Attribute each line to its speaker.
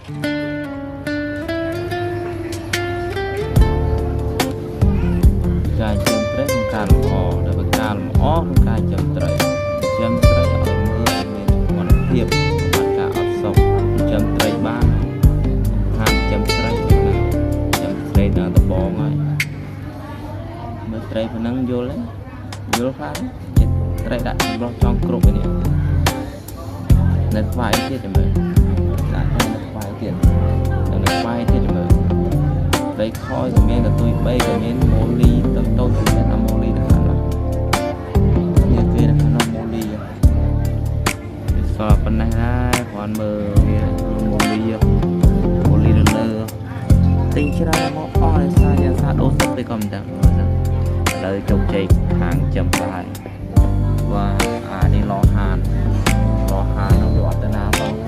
Speaker 1: ការចិញ្ចឹមត្រីក្នុងការលម្អដល់ការលម្អក្នុងការចិញ្ចឹមត្រីចិញ្ចឹមត្រីឲ្យមើលឲ្យមានគុណភាពបាត់ការអត់សុខចិញ្ចឹមត្រីបានហាមចិញ្ចឹមត្រីណាចិញ្ចឹមត្រីដល់ដបងហើយមើលត្រីប៉ុណ្ណឹងយល់ទេយល់ខ្លះទេត្រីដាក់ចម្រោះចង់គ្រប់ឯនេះនៅខ្វាយទៀតចាំមើលដាក់នៅខ្វាយទៀតនៅខ្វាយទៀតចាំមើល ត្រីខក៏មានកតុយ3ក៏មានម៉ូលីតូចតូចក៏មានអាម៉ូលីទៅខាងនោះនេះគេនៅខាងនោះម៉ូលីវាសល់ប៉ុណ្ណេះដែរគ្រាន់មើលវាម៉ូលីម៉ូលីនៅលើទិញច្រើនមកអស់ដោយសារយ៉ាងសារដូរទឹកទៅក៏មិនដឹងមើលទៅឥឡូវជោគជ័យខាងចំបាយបាទអានេះឡហានឡហាននោះវាអត់ទៅណាផង។